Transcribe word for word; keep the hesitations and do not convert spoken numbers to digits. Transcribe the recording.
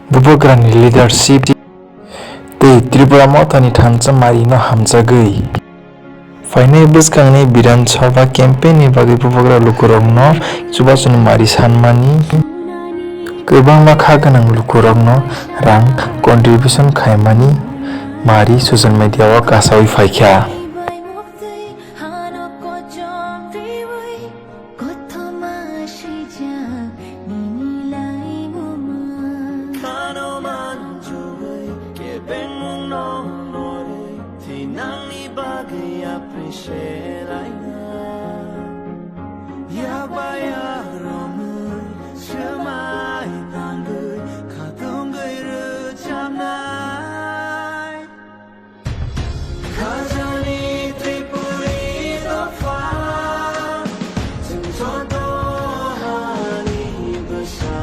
Bubagrani leadership tei Tripura Mothani thansa marino hamjagwi phainai bwskangni Bidhan Sabha campaign ni bagwi bubagra lukurokno chubachuni mari sanmani, kwbangma kha gwnang lukurokno rang contribution khaimani mari social media o kasawi phaikha. Kothoma swijak nini laimungma. Khano manjugwi kebengmungno norwi thinangni bagwi appreciate laina. Yakba yakromwi swmai tangwi khatungwi rwchapnai. Khajani Tripuri dopha, chwng joto hani bwsa.